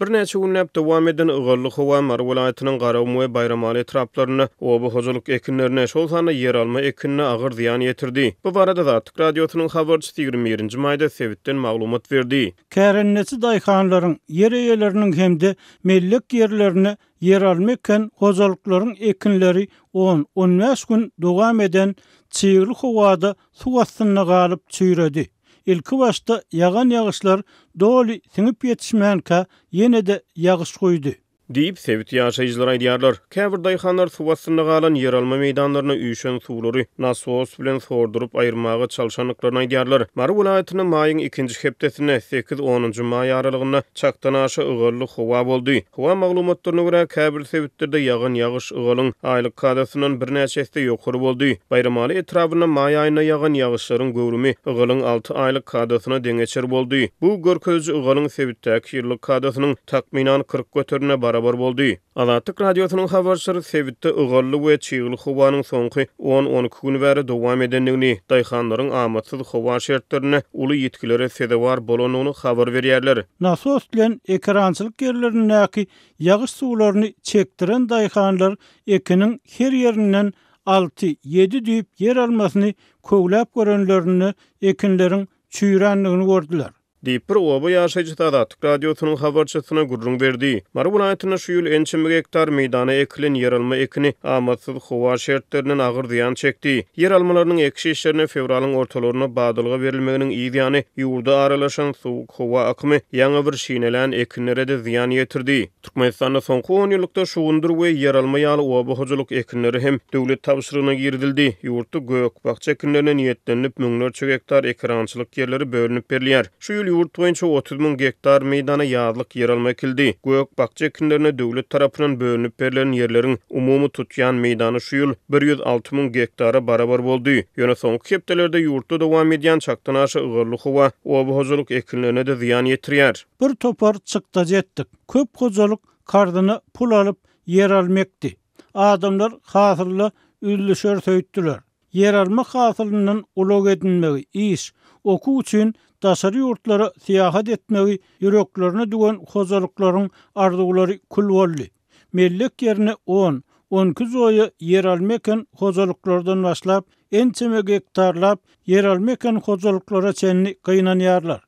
Birnäçe günläp dowam eden ygally howa Mary welaýatynyň Garagum we Baýramaly etraplarynda oba hojalyk ekinlerine, şol sanda ýeralma ekinine agyr zyýan ýetirdi. Bu barada Azatlyk Radiosynyň habarçysy 21-nji maýda sebitden maglumat berdi. Kärendeçi daýhanlaryň, ýer eýeleriniň hem-de mellek ýerlerine ýeralma eken hojalyklaryň ekinleri on, on bäş gün dowam eden çygly howada suw astynda galyp çüýredi. Ilkibaşda ýagan ýagyşlar doly siňip ýetişmänkä ýene-de ýagyş guýdy. Diýip, sebit ýaşaýjylary aýdýarlar. Käbir daýhanlar suw astynda galan ýeralma meýdanlaryna üýşen suwlary nasos bilen sorduryp aýyrmaga çalşandyklaryny aýdýarlar. Mary welaýatynda maýyň ikinji hepdesinde, sekiz-onunjy maý aralygynda çakdan aşa ygally howa boldy. Howa maglumatlaryna görä, käbir sebitlerde ýagan ýagyş ygalyň aýlyk kadasyndan birnäçe esse ýokary boldy. Baýramaly etrabynda maý aýynda ýagan ýagyşlaryň göwrümi ygalyň alty aýlyk kadasyna deňeçer boldy. Bu görkeziji ygalyň sebitdäki ýyllyk kadasynyň takmynan 40 göterimine barabar boldy. Azatlyk Radiosynyň habarçylary sebitde ygally we çygly howanyň soňky on-on iki gün bäri dowam edendigini, daýhanlaryň amatsyz howa şertlerinde uly ýitgilere sezewar bolandygyny habar berýärler. Nasos bilen ekerançylyk ýerlerindäki ýagyş suwlaryny çekdiren daýhanlar ekiniň her ýerinden alty, ýedi düýp ýer almasyny köwläp görenlerinde ekinleriň çüýrändigini gördüler. Diýip, bir oba ýaşaýjysy Azatlyk Radiosynyň habarçysyna gürrüň berdi. Mary welaýatynda şu ýyl ençeme gektar meýdana ekilen ýeralma ekini amatsyz howa şertlerinden agyr zyýan çekdi. Ýeralmalarynyň ekiş işlerine fewralyň ortalarynda badalga berilmeginiň yz ýany ýurda aralaşan sowuk howa akymy ýaňy bir şinelän ekinlere-de zyýan ýetirdi. Türkmenistanda soňky onýyllykda şugundyr we ýeralma ýaly oba hojalyk ekinleri hem döwlet tabşyrygyna girizildi. Ýurtda gök-bakja ekinlerine niýetlenilip müňlerçe gektar ekerançylyk ýerleri bölünip berilýär. Şu ýyl ýurt boýunça 30 müň gektar meýdana ýazlyk ýeralma ekildi. Gök-bakja ekinlerine döwlet tarapyndan bölünip berlen ýerleriň umumy tutýan meýdany şu ýyl 106 müň gektara barabar boldy. Ýöne soňky hepdelerde ýurtda dowam edýän çakdan aşa ygally howa oba hojalyk ekinlerine-de zyýan ýetirýär. Bir topar çykdajy etdik. Köp hojalyk karzyna pul alyp ýeralma ekdi. Adamlar hasylda üzlüşeris öýtdüler. Ýeralma hasylyndan ulag edinmegi, iş, okuw üçin daşary ýurtlara syýahat etmegi ýüreklerine düwen hojalyklaryň arzuwlary kül boldy. Mellek ýerine on, on iki joýa ýeralma eken hojalyklardan başlap, ençeme gektarlap ýeralma eken hojalyklara çenli gynanýarlar.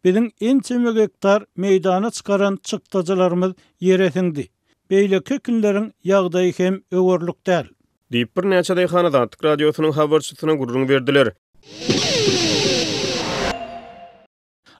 Biziň ençeme gektar meýdana çykaran çykdajylarymyz ýere siňdi. Beýleki ekinleriň ýagdaýy hem öwerlik däl. Diýip, birnäçe daýhan Azatlyk Radiosynyň habarçysyna gürrüň berdiler.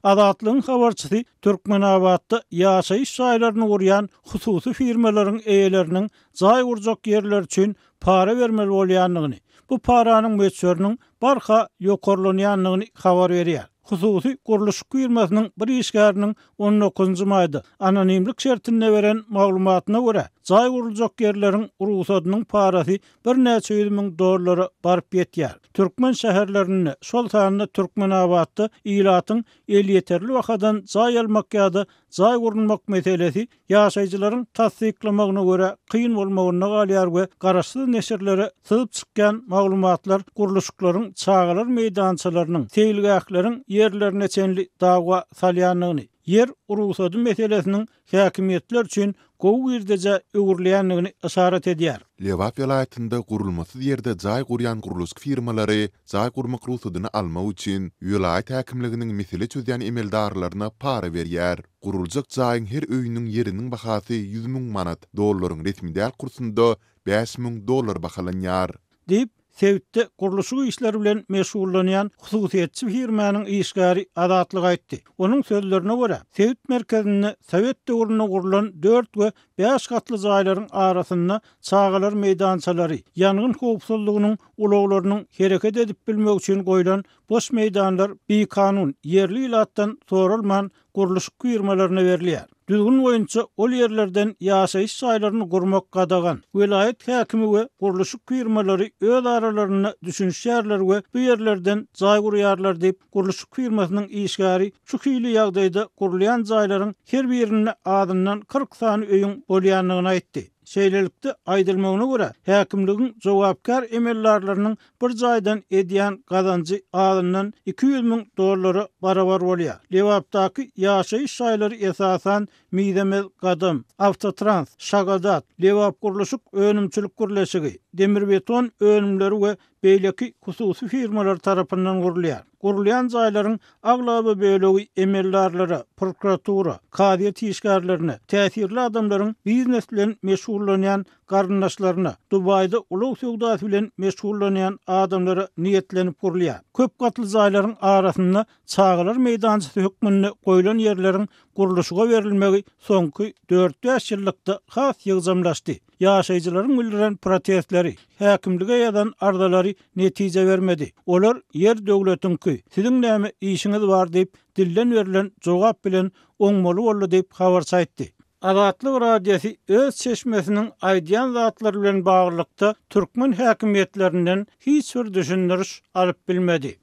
Azatlygyň habarçysy Türkmenabatda ýaşaýyş jaýlaryny gurýan hususy firmalaryň eýeleriniň jaý gurjak ýerleri üçin para bermeli bolýandygyny, bu paranyň möçberiniň barha ýokarlanýandygyny habar berýär. Hususy gurluşyk firmasynyň bir işgäriniň on dokuzynjy maýda anonimlik şertinde beren maglumatyna görä, jaý guruljak ýerleriň rugsadynyň parasy birnäçe ýüz müň dollara baryp ýetýär. Türkmen şäherlerinde, şol sanda Türkmenabatda ilatyň elýeterli bahadan jaý almak ýa-da jaý gurunmak meselesi ýaşaýjylaryň tassyklamagyna görä, kyn bolmagynda galýar we garaşsyz neşirlere syzyp çykýan maglumatlar gurluşyklaryň çagalar meýdançalarynyň, seýilgähleriň ýerlerine çenli dawa salýandygyny, ýer rugsady meselesiniň häkimiýetler üçin gowy girdejä öwrülýändigini yşarat edýär. Lebap welaýatynda gurulmasyz ýerde jaý gurýan gurluşyk firmalary jaý gurmak rugsadyny almak üçin welaýat häkimliginiň mesele çözýän emeldarlaryna para berýär. Guruljak jaýyň her öýüniň ýeriniň bahasy 100 müň manat, dollaryň resmi däl kursunda 5000 dollar bahalanýar. Diýip, sebitde gurluşyk işleri bilen meşgullanýan hususyýetçi firmanyň işgäri Azatlyga aýtdy. Onuň sözlerine görä, sebit merkezinde sowet döwründe gurlan dört we bäş gatly jaýlaryň arasynda çagalar meýdançalary, ýangyn howpsuzlygynyň ulaglarynyň hereket edip bilmegi üçin goýlan boş meýdanlar bikanun, ýerli ilatdan soralman gurluşyk firmalaryna berilýär. Düzgün boýunça ol ýerlerden ýaşaýyş jaýlaryny gurmak gadagan. Welaýat häkimi we gurluşyk firmalary öz aralarynda düşünişýärler we bu ýerlerden jaý gurýarlar diýip, gurluşyk firmasynyň işgäri şu hili ýagdaýda gurulýan jaýlaryň her birinde azyndan 40 sany öýüň bolýandygyny aýtdy. Şeýlelikde, aýdylmagyna görä, häkimligiň jogapkär emeldarlarynyň bir jaýdan edýän gazanjy azyndan 200 müň dollara barabar bolýar. Lebapdaky ýaşaýyş jaýlary esasan Mizemez Gadam, Awtotrans, Şagadat, Lebapgurluşyk önümçilik birleşigi, Demirbeton önümleri we beýleki hususy firmalar tarapyndan gurulýar. Gurulýan jaýlaryň aglaba bölegi emeldarlara, prokuratura, kazyýet işgärlerine, täsirli adamlaryň biznes bilen meşgullanýan garyndaşlaryna, Dubaýda ulag söwdasy bilen meşgullanýan adamlara niýetlenip gurulýar. Köp gatly jaýlaryň arasynda çagalar meýdançasy hökmünde goýlan ýerleriň gurluşyga berilmegi soňky dört-bäş ýyllykda has ýygjamlaşdy. Ýaşaýjylaryň bildiren protestleri, häkimlige ýazan arzalary netije bermedi. Olar ýer döwletiňki, siziň näme işiňiz bar diýip, dilden berlen jogap bilen oňmaly boldy diýip, habarçy aýtdy. Azatlyk Radiosy öz çeşmesiniň aýdýan zatlary bilen baglylykda türkmen häkimiýetlerinden hiç bir düşündiriş alyp bilmedi.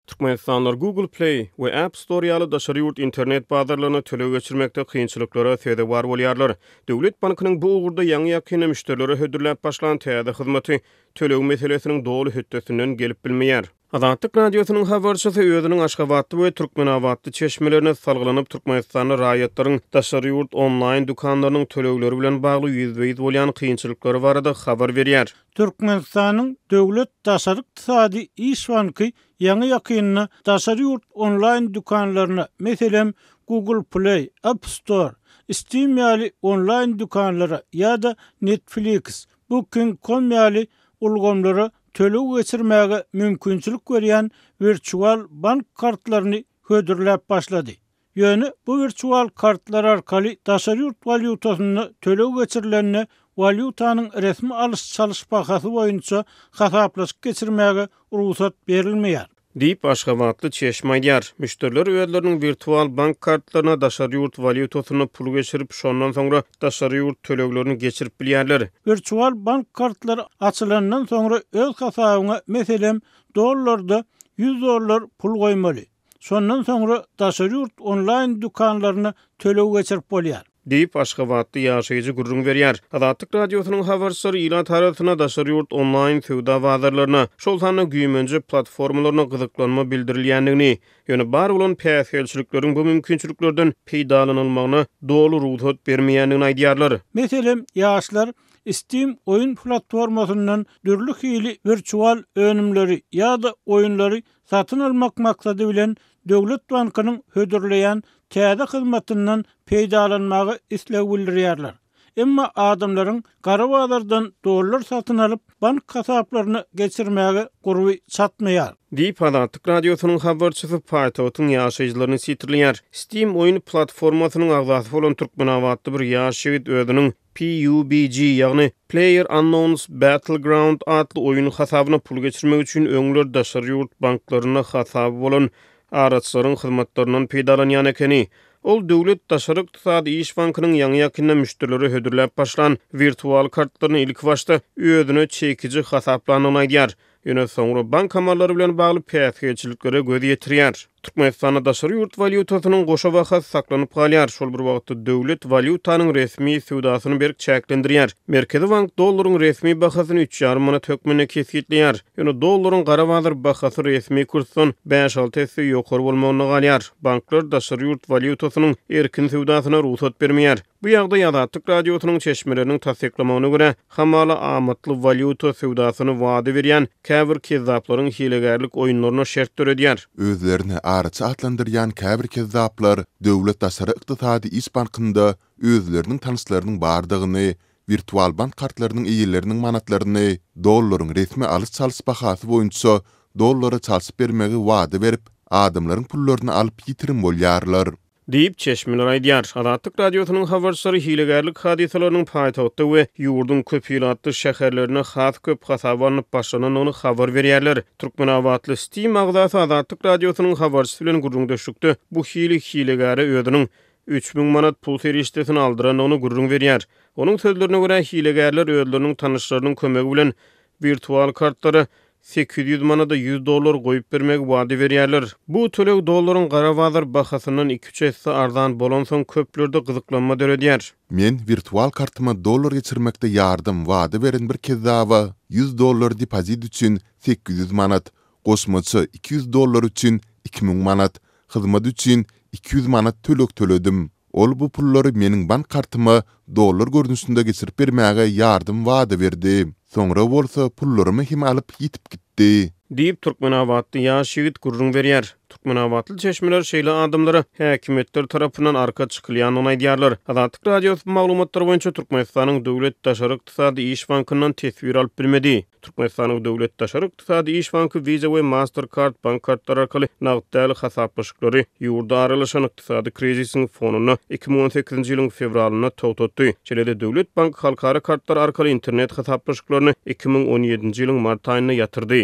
Türkmenistanlylar Google Play we App Store ýaly daşary ýurt internet bazarlaryna töleg geçirmekde kynçylyklara sezewar bolýarlar. Döwlet bankynyň bu ugurda ýaňy-ýakynda müşderilere hödürläp başlan täze hyzmaty töleg meselesiniň doly hötdesinden gelip bilmeýär. Azatlyk Radiosynyň habarçysy özüniň aşgabatly we türkmenabatly çeşmelerine salgylanyp, Türkmenistanda raýatlaryň daşary ýurt onlaýn dükanlarynyň tölegleri bilen bagly ýüzbe-ýüz bolýan kynçylyklary barada habar berýär. Türkmenistanyň Döwlet daşary ykdysady iş banky ýaňy-ýakynda daşary ýurt onlaýn dükanlaryna, meselem, Google Play, App Store, Steam ýaly onlaýn dükanlara ýa-da Netflix, Booking. Com ýaly ulgamlara töleg geçirmäge mümkinçilik berýän wirtual bank kartlaryny hödürläp başlady. Ýöne bu wirtual kartlar arkaly daşary ýurt walýutasynda töleg geçirilende walýutanyň resmi alyş-çalyş bahasy boýunça hasaplaşyk geçirmäge rugsat berilmeýär. Diýip, aşgabatly çeşme aýdýar. Müşderiler özleriniň wirtual bank kartlaryna daşary ýurt walýutasynda pul geçirip, şondan soňra daşary ýurt töleglerini geçirip bilýärler. Wirtual bank kartlary açylandan soňra öz hasabyňa, meselem, dollarda 100 dollar pul goýmaly. Şondan soňra daşary ýurt onlaýn dükanlaryna töleg geçirip bolýar. Diýip, aşgabatly ýaşaýjy gürrüň berýär. Azatlyk Radiosynyň habarçylary ilat arasynda daşary ýurt onlaýn söwda bazarlaryna, şol sanda güýmenje platformalaryna gyzyklanma bildirilýändigini, ýöne bar bolan päsgelçilikleriň bu mümkinçiliklerden peýdalanylmagyna doly rugsat bermeýändigini aýdýarlar. Meselem, ýaşlar Steam oýun platformasyndan dürli hili wirtual önümleri ýa-da oýunlary satyn almak maksady bilen Döwlet bankynyň hödürleýän täze hyzmatyndan peýdalanmaga isleg bildirýärler. Emma adamlaryň gara bazardan dollar satyn alyp, bank hasaplaryna geçirmäge gurby çatmaýar. Diýip, Azatlyk Radiosynyň habarçysy paýtagtyň ýaşaýjylaryny sitirleýär. Steam oýun platformasynyň agzasy bolan türkmenabatly bir ýaş ýigit özüniň PUBG, ýagny PlayerUnknown's Battleground atly oýun hasabyna pul geçirmek üçin öňler daşary ýurt banklarynda hasaby bolan araçylaryň hyzmatlaryndan peýdalanýan ekeni. Ol Döwlet daşary ykdysady iş bankynyň ýaňy-ýakynda müşderilere hödürläp başlan wirtual kartlaryny ilkibaşda özüne çekiji hasaplandygyny aýdýar. Ýöne soňra bank amallary bilen bagly päsgelçiliklere göz ýetirýär. Türkmenistanda daşary ýurt walýutasynyň goşa bahasy saklanyp galýar, şol bir wagtda döwlet walýutanyň resmi söwdasyny berk çäklendirýär. Merkezi bank dollaryň resmi bahasyny üç ýarym manat hökmünde kesgitleýär. Ýöne dollaryň gara bazar bahasy resmi kursdan bäş-alty esse ýokary bolmagynda galýar. Banklar daşary ýurt walýutasynyň erkin söwdasyna rugsat bermeýär. Bu ýagdaý Azatlyk Radiosynyň çeşmeleriniň tassyklamagyna görä, hamala amatly walýuta söwdasyny wada berýän käbir kezzaplaryň hilegärlik oýunlaryna şert döredýär. Özlerini araçy atlandyrýan käbir kezzaplar Döwlet daşary ykdysady iş bankynda özleriniň tanyşlarynyň bardygyny, wirtual bank kartlarynyň eýeleriniň manatlaryny dollaryň resmi alyş-çalyş bahasy boýunça dollara çalşyp bermegi wada berip, adamlaryň pullaryny alyp ýitirim bolýarlar. Diýip, çeşmeler aýdýar. Azatlyk Radiosynyň habarçylary hilegärlik hadysalarynyň paýtagtda we ýurduň köp ilatly şäherlerinde has köp hasaba alnyp başlanandygyny habar berýärler. Türkmenabatly Steam agzasy Azatlyk Radiosynyň habarçysy bilen gürrüňdeşlikde bu hili hilegäre özüniň 3000 manat pul serişdesini aldyrandygyny gürrüň berýär. Onuň sözlerine görä, hilegärler özleriniň tanyşlarynyň kömegi bilen wirtual kartlara. 800 manada 100 dollar goýup bermegi wada berýärler. Bu töleg dollaryň gara bazar bahasyndan iki-üç esse arzan bolansoň, köplerde gyzyklanma döredýär. Men wirtual kartyma dollar geçirmekde ýardam wada beren bir kezzaba 100 dollar depozit üçin 800 manat, goşmaça 200 dollar üçin 2000 manat, hyzmat üçin 200 manat töleg töledim. Ol bu pullary meniň bank kartyma dollar görnüşinde geçirip bermäge ýardam wada berdi. Soňra bolsa pullarymy hem alyp ýitip gitdi. Diýip, türkmenabatly ýaş ýigit gürrüň berýär. Türkmenabatly çeşmeler şeýle adamlara häkimiýetler tarapyndan arka çykylýandygyny aýdýarlar. Azatlyk Radiosy bu maglumatlar boýunça Türkmenistanyň Döwlet daşary ykdysady iş bankyndan teswir alyp bilmedi. Türkmenistanyň Döwlet daşary ykdysady iş banky Visa we Mastercard bank kartlary arkaly nagt däl hasaplaşyklary ýurda aralaşan ykdysady krizisiň fonunda 2018-nji ýylyň fewralynda togtatdy. Şeýle-de döwlet banky halkara kartlary arkaly internet hasaplaşyklaryny 2017-nji ýylyň mart aýynda ýatyrdy.